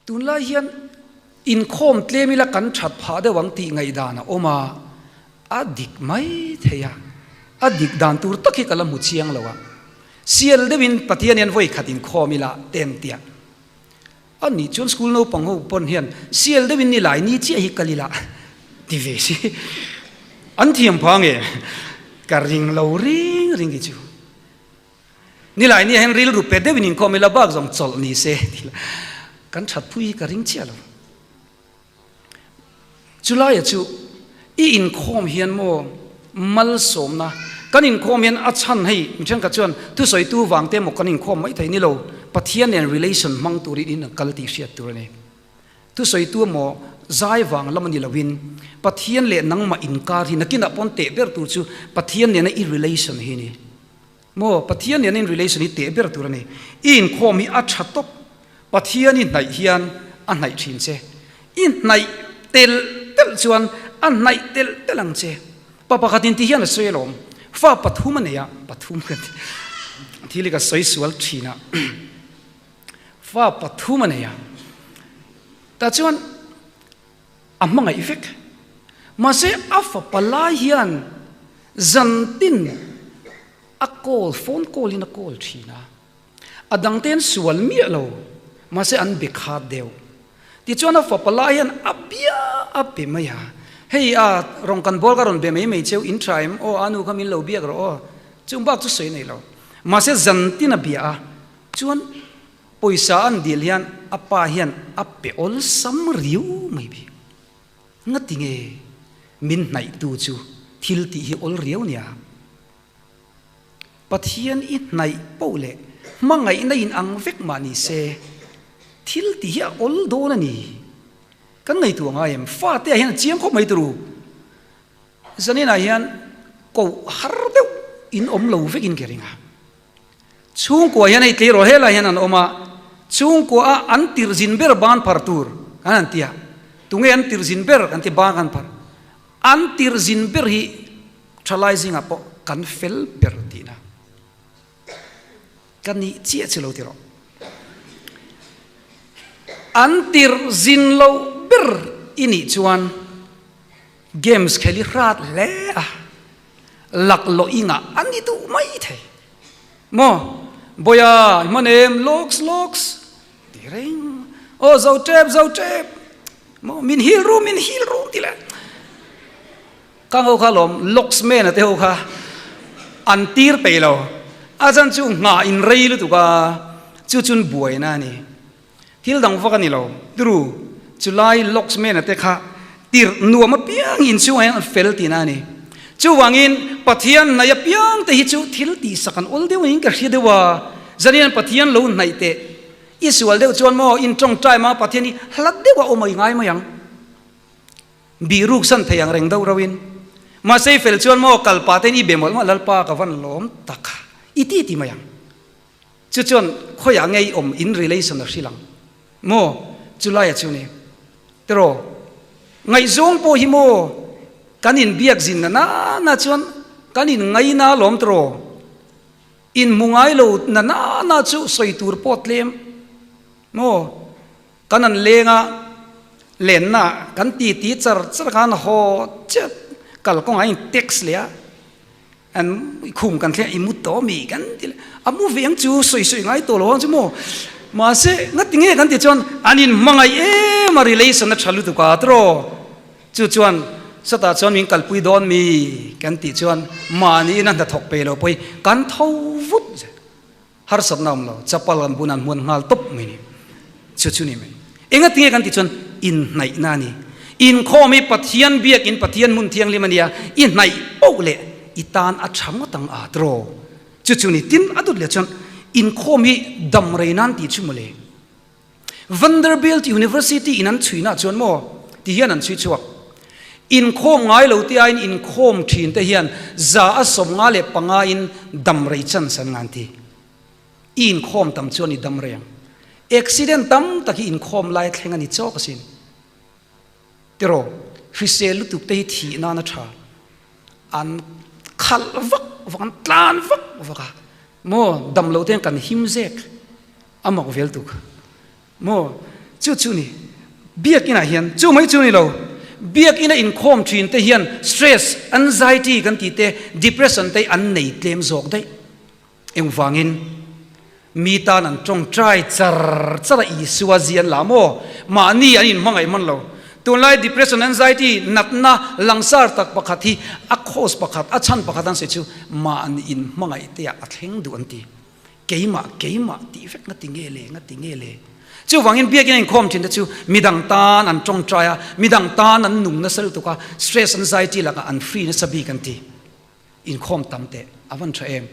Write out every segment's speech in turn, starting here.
Tunlai hian inkhawm tlem ila kan that phah deuh ang tih ngaihdan a awm a, a dik mai thei a, a dik dan tur tak hi ka la hmu chiang lo a. Sial deuhin Pathian hian vawi khat inkhawm ila tem tia. A nih chuan school naupang ho pawn hian sial deuhin ni lai ni chiah hi kal ila ti ve si. An thiam phah nge? Ka ring lo ring ring hi chu. Nilai nia hian rilru pe deuhin inkhawm ila bak zawng chawlh ni se tih la kan that phui hi ka ring chiah lo. Chulaia chu i inkhawm hian maw malsawmna kan inkhawm hian a chhan hei mi thenkhat chuan thusawitu vang te maw kan inkhawm mai thei ni lo Pathian nen relation hmang turin in an kal tih hriat tur a ni. Thusawitu emaw zai vang lam a ni loin Pathian leh nangmah inkar hi nakinah pawn teh ber tur chu Pathian nena i relation hi a ni. Maw Pathian nena in relation hi teh ber tur a ni. I inkhawm hi a tha tawp. Pathian i hnaih hian a hnaih thin che. I hnaih telh telh chuan a hnaih telh telh ang che. Pa pakhat in ti hian a sawi alawm. Fa pathum a nei a, pathum ka ti. Thil hi ka sawi sual thin a. Fa pathum a nei a. Tah chuan a hmangaih vek. Mahse a fapa lai hian zan tin a call, phone call in a call thin a. A dang te an sual miah lo, mahse an be khat deuh. Tichuan a fapa lai hian a bia a pe mai a, Hei a, rawn kan ball ka rawn be mai mai cheu, in tha em? Aw, a nu kha min lo biak rawh aw. Chung bak chu sawi nei lo. Mahse zan tin a bia a, chuan pawisa an dil hian a pa hian a pe awlsam riau mai bik. Ngati nge min hnaihtu chu thil tih hi awl riau nia? Pathian i hnaih poh leh hmangaihna in ang vek mah ni se, thil tih hi a awl dawn a ni. Kan ngaihtuah ngai em? Fate ah hian a chiang khawp mai turu. Zaninah hian koh har deuh in awm lo vek in ka ring a. Chhungkua hian hei tleirawl helai hian an awm a, chhungkua a an tirh zin ber ban phar tur kan han ti a, tunge an tirh zin ber kan ti ban kan phar. An tirh zin ber hi thalai zingah pawh kan fel ber tihna ka nih chiah chu lo ti rawh. An tirh zin loh ber i nih chuan games khel i hrat hle a, laklawh i ngah a ni duh mai thei. Maw Bawia i hman em lawks lawks ti reng aw zo tep zo tep maw min hil ru min hil ru ti leh Khang ho kha lawm locks man a te ho kha an tir peih lo a chan chu nghah in rei lutuk a chu chun buaina a ni thil dang vak a ni lo turu chu lai locks man a te kha tirh nuam apiang in chungah hian an fel tihna a ni chuvangin Pathian hnaih apiang te hi chu thil tihsak an awl deuh in ka hria deuh a zanian Pathian lo hnaih teh i sual deuh chuan maw in tawngtai ma Pathian hi hlat deuh a awm a i ngai mai ang. Bih ruk san thei ang reng deuh rauh in. Mahse i fel chuan maw kal pah tein i be mawlh mawlh Lalpa ka van lawm tak a i ti ti mai ang. Chu chuan khawiah nge i awm in relation a hrilh ang maw chu laia chu ni tiraw ngaihzawng pawh hi maw kan in biak zin na na na chuan kan in ngaina lawm tiraw in hmu ngai lo na na na chu sawi tur pawh tlem maw. Kan an leng a, lenna kan ti ti char char khan haw chiah kal kawngah in text leh a, an khum kan thleng a i mu tawh ami kan ti leh a, mu ve ang chu sawi sawi ngai tawh lo ang chu maw, mahse ngati nge kan ti chuan an in hmangaih em a relation a tha lutuk a tiraw chu chuan sawtah chuan min kalpui dawn mi kan tih chuan mahni in a hnathawk pe lo pawh hi kan tho vut zel. Harsatna awm lo, chapal an bun an hmuan nghal tawp mai ni. Chu chu ni mai. Enga tinge kan tih chuan inhnaihna a ni. Inkhawm hi Pathian biakin Pathian hmun thianghlim a nia, i hnaih poh leh i tan a tha ngawt ang a tiraw. Chu chu ni. Tin, a dut leh chuan inkhawm hi dam rei nan tih chu mawle. Vanderbilt University in an chhuina chuan maw ti hian an chhui chhuak. Inkhawm ngai lo te aiin inkhawm thin te hian 155 in dam rei chance an ngan ti. I inkhawm tam chuan i dam rei ang. Accident tam tak hi inkhawm lai thleng a ni chawk asin. Tiraw, hrisel lutuk te hi thih nan a tha. An khalh vak vak, an tlan vak vak a. Maw, dam lo te hian kan him zek. A mak vel tuk. Maw? Chu chu ni. Biakinah hian chu mai chu ni lo. Biakina inkhawm thin te hian stress, anxiety kan tih te, depression te an nei tlem zawk daih. Engvangin mi tan an tawngtai char char a Isua zian lah maw? Mahni an inhmangaih hman lo. Tunlai depression, anxiety, natna langsar tak pakhat hi a cause pakhat, a chhan pakhat an sawi chu mahni inhmangaih te ah a thleng duh an ti. Keimah, keimah tih vek nga ti nge le, nga ti nge le. Chuvangin biakin a inkhawm thin te chu midang tan an tawngtai a, midang tan an nung nasa lutuk a, stress, anxiety lakah an free nasa bik an ti. Inkhawm tam teh a van tha em.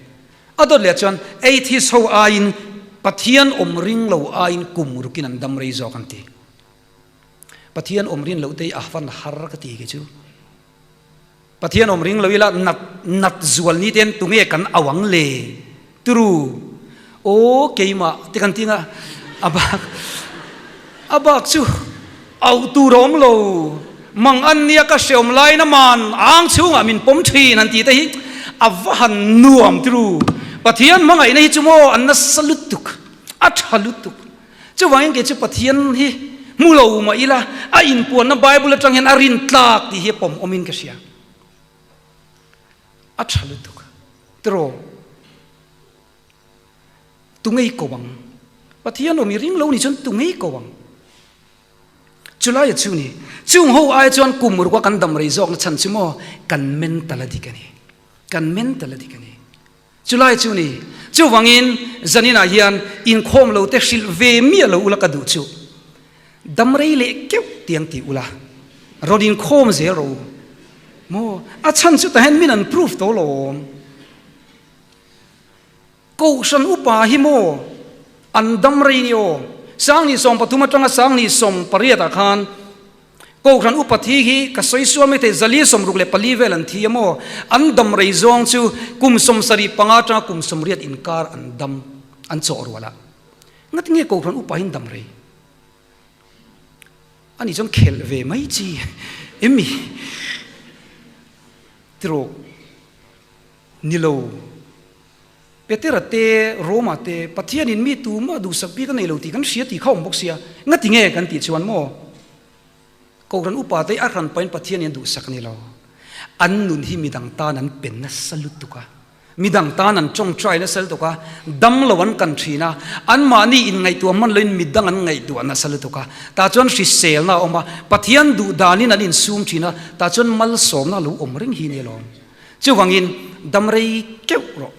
A dawt leh chuan atheist ho aiin Pathian awm ring lo aiin kum rukin an dam rei zawk an ti. Pathian awm rin loh te hi a van har ka ti kei chu. Pathian awm ring lo ila nat nat zual ni ten tunge kan au ang le turu aw keimah te kan tinga a bak a bak chu Auh tur a awm lo. Mang an nia ka hreawm laiin a man ang chhungah min pawm thin an tih te hi a va han nuam tru. Pathian hmangaihna hi chu maw an nasa lutuk, a tha lutuk. Chuvangin kei chu Pathian hi hmu lo mah ila a inpuanna Bible atang hian a rin tlak tih hi a pawm awmin ka hria. A tha lutuk tiraw. Tu ngei ko ang. Pathian awm i ring lo nih chuan tu ngei ko ang. Chulaia chu ni. Chung ho ai chuan kum ruk a kan dam rei zawkna chhan chu maw kan mental a dik a ni. Kan mental a dik a ni. Chulai chu ni. Chuvangin zaninah hian inkhawm lo te hrilh ve miah lo ula ka duh chu. Dam rei leh keuh tiang ti ula. Rawn inkhawm zel rawh u. Maw a chhan chu tahen min an proof tawh lawm. Kohhran upa hi maw an dam rei ni aw? Sangni 13 atanga sangni 18 ah khan Kohhran upa thi hi ka sawi sual mai thei, zali 64 vel an thi a maw? An dam rei zawng chu kum 75 atanga kum 80 inkar an dam an chawh rual a. Ngatinge Kohhran upa hi an dam rei? Ani chuan khelh ve mai chi em mi? Tiraw? Ni lo. Petera te, Roma te, Pathianin mi tumah duhsak bik a nei lo tih kan hria tih kha awm bawk sia. Ngati nge kan tih chuan maw? Kohhran upa te a hran pahin Pathianin a duhsak a ni lo. An nun hi midang tan an pe nasa lutuk a. Midang tan an tawngtai nasa lutuk a. Dam lo an kan thin a. Anmahni inngaihtuah hman loin midang an ngaihtuah nasa lutuk a. Tah chuan hriselna a awm a. Pathian duh danin an insum thin a. Tah chuan malsawmna a lo awm reng hi a ni alawm. Chuvangin dam rei keuh rawh.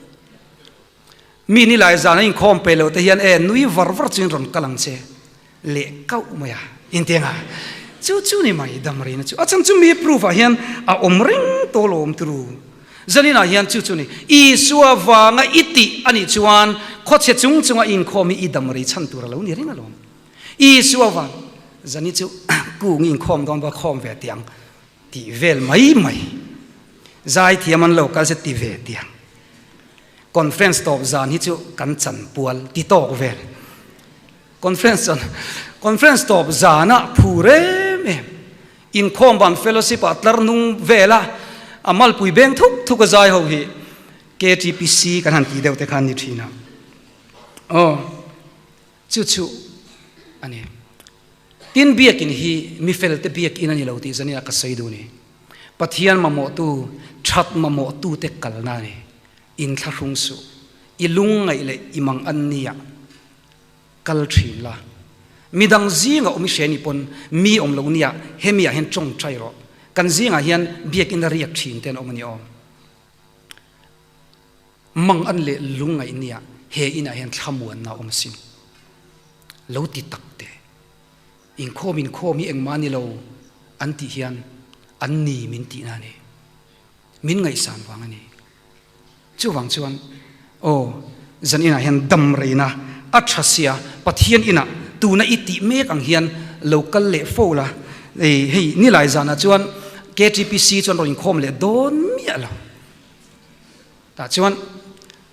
Mi ni lai zan a inkhawm pe lo te hian e nui var var chuin rawn kal ang che leh kauh mai a intiang a. Chu chu ni mai dam reina chu. A chhan chu mi proof ah hian a awm reng tawh lo awm turu. Zanin ah hian chu chu ni. Isua vanga i tih a nih chuan khawchhe chung chunga inkhawm hi i dam rei chhan tur a lo ni reng alawm. Isua vang zani chu kung i inkhawm dawn va khawm ve tiang. Tih vel mai mai. Zai thiam an lo kal se ti ve tiang. Conference tawp zan hi chu kan chan pual ti tawk vel. Conference chan conference tawp zanah phu rem em. Inkhawm ban fellowship ah tlar nung vel a a malpui beng thuk thuk a zai ho hi KTPC kan han tih deuh te khan ni thin a. Aw chu chu a ni. Tin, biakin hi mi felte biakin a ni lo tih zanin a ka sawi duh ni. Pathian mamawhtu, that mamawhtute kalna a ni. Inthlahrung suh. I lungngaih leh i mang an nia kal thin la. Midang zingah awm i hre nih pawn mi awm lo nia hemi ah hian tawngtai rawh. Kan zingah hian biakin a riak thin te an awm a ni aw. Mang an leh lungngaih nia he inah hian thlamuanna a awm asin. Lo ti tak teh. Inkhawm inkhawm hi engmah ni lo an tih hian an ni min tihna a ni. Min ngaihsan vang a ni. Chuvang chuan aw zan inah hian dam reina a tha sia Pathian inah tuna i tih mek ang hian lo kal leh fo la. Hei nilai zanah chuan KTPC chuan rawn inkhawm leh dawn miah lo. Tah chuan,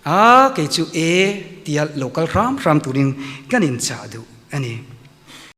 A, kei chu e tia lo kal hram hram turin kan inchah duh a ni.